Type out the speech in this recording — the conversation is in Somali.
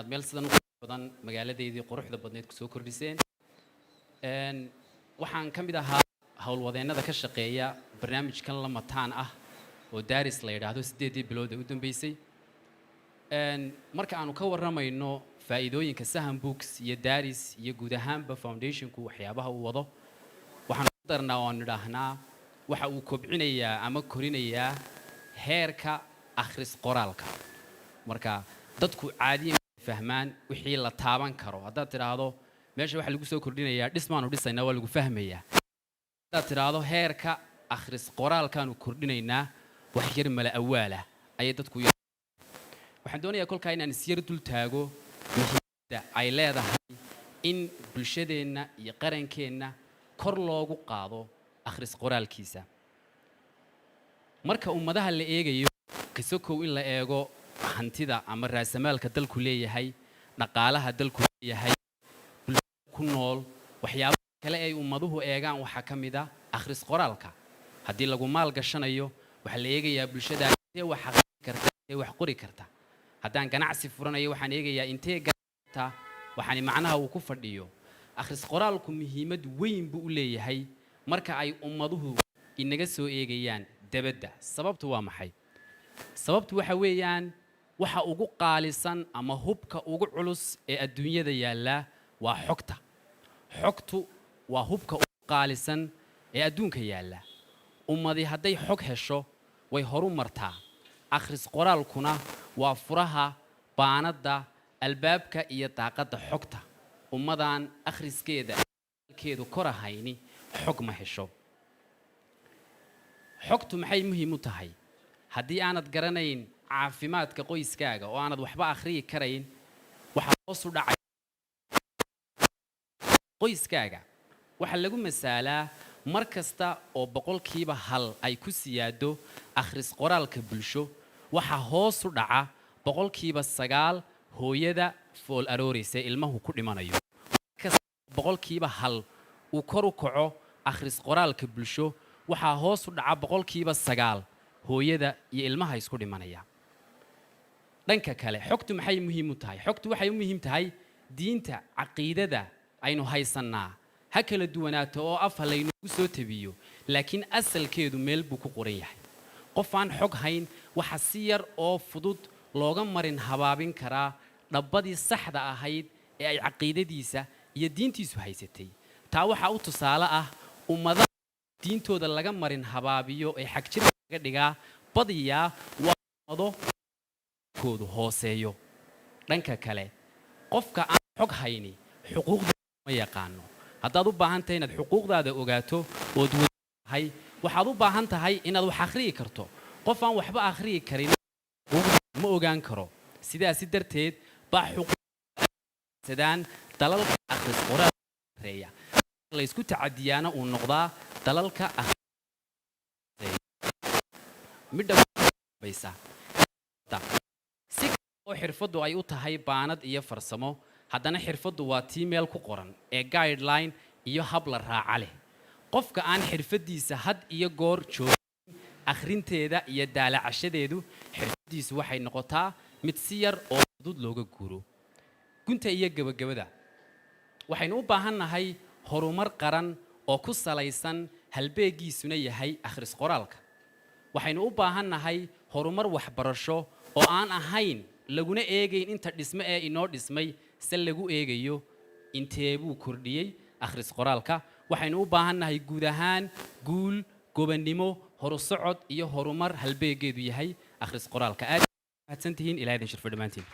Inaad meel sidan u qurux badan magaaladeydii quruxda badneed kusoo kordhiseen. Waxaan ka mid ahaa howlwadeennada ka shaqeeya barnaamijkan la mataan ah oo Daaris la yidhaahdo 8-dii bilood ee u dambeysay. Marka aanu ka warramayno faa'iidooyinka Sahan Books iyo Daaris iyo guud ahaanba foundationku waxyaabaha uu wado, waxaan ku darnaa oo nidhaahnaa waxa uu kobcinayaa ama korinayaa heerka akhris qoraalka. Marka dadku caadiyan fahmaan wixii la taaban karo. Haddaad tidhaahdo meesha waxaa lagu soo kordhinayaa dhismaanu dhisaynaa, waa lagu fahmayaa. Haddaad tidhaahdo heerka akhris qoraalkaanu kordhinaynaa, wax yar mala awaalah ayay dadku. Waxaan doonayaa kolkaa inaan isyar dul taago muhiimadda ay leedahay in bulshadeenna iyo qarankeenna kor loogu qaado akhris qoraalkiisa. Marka ummadaha la eegayo, kasokow in la eego hantida ama raasamaalka dalku leeyahay, dhaqaalaha dalku leeyahay, bulshada ku nool, waxyaabaha kale ay ummaduhu eegaan waxaa ka mid a akhris qoraalka. Haddii lagu maal gashanayo, waxaa la eegayaa bulshada intee wax akhri karta, intee wax qori karta. Haddaan ganacsi furanayo, waxaan eegayaa intee karta waxaani macnaha uu ku fadhiyo. Akhris qoraalku muhiimad weyn buu u leeyahay marka ay ummaduhu inaga soo eegayaan debadda. Sababtu waa maxay? Sababtu waxa weeyaan, waxa ugu qaalisan ama hubka ugu culus ee adduunyada yaallaa waa xogta. Xogtu waa hubka ugu qaalisan ee adduunka yaalla. Ummadi hadday xog hesho, way horu martaa. Akhris qoraalkuna waa furaha baanadda, albaabka iyo daaqadda xogta. Ummadaan akhriskeeda keedu kor ahayni xog ma hesho. Xogtu maxay muhiim u tahay? Haddii aanad garanayn caafimaadka qoyskaaga oo aanad waxba akhriyi karayn, waxaa hoos u dhacay qoyskaaga. Waxaa lagu masaalaa mar kasta oo 1% ay ku siyaado akhris qoraalka bulsho, waxaa hoos u dhaca 9% hooyada fool arooraysa ilmahu ku dhimanayo. Markasta 1% uu kor u kaco akhris qoraalka bulsho, waxaa hoos u dhaca 9% hooyada iyo ilmaha isku dhimanaya. Dhanka kale, xogtu maxay muhiim u tahay? Xogtu waxay u muhiim tahay diinta, caqiidada aynu haysannaa ha kala duwanaato oo af ha laynagu soo tabiyo, laakiin asalkeedu meel buu ku qoran yahay. Qof aan xog hayn waxa si yar oo fudud looga marin habaabin karaa dhabbadii saxda ahayd ee ay caqiidadiisa iyo diintiisu haysatay. Taa waxaa u tusaale ah ummadaha diintooda laga marin habaabiyo ee xagjirka laga dhigaa badiyaa waa ummado koodu hooseeyo. Dhanka kale, qofka aan xog hayni xuquuqda ma yaqaano. Haddaad u baahan tahay inaad xuquuqdaada ogaato ood wadahay, waxaad u baahan tahay inaad wax akhriyi karto. Qof aan waxba akhriyi karin xuquuqda ma ogaan karo. Sidaasi darteed baa xuquuqsadaan dalalka akhris qoraal reeya laysku tacadiyaana uu noqdaa dalalka midha baysa. Si oo xirfaddu ay u tahay baanad iyo farsamo, haddana xirfaddu waa tii meel ku qoran ee guideline iyo hab la raaca leh. Qofka aan xirfaddiisa had iyo goor joogin akhrinteeda iyo daalacashadeedu, xirfaddiisu waxay noqotaa mid si yar oo fudud looga guuro. Gunta iyo gebagabada, waxaynu u baahan nahay horumar qaran oo ku salaysan halbeegiisuna yahay akhris qoraalka. Waxaynu u baahan nahay horumar waxbarasho oo aan ahayn laguna eegayn inta dhisme ee inoo dhismay, se lagu eegayo intee buu kordhiyey akhris qoraalka. Waxaynu u baahan nahay guud ahaan guul, gobannimo, horusocod iyo horumar halbeegeedu yahay akhris qoraalka. Aad mahadsan tihiin. Ilaah idin shirfo dhammaantiin.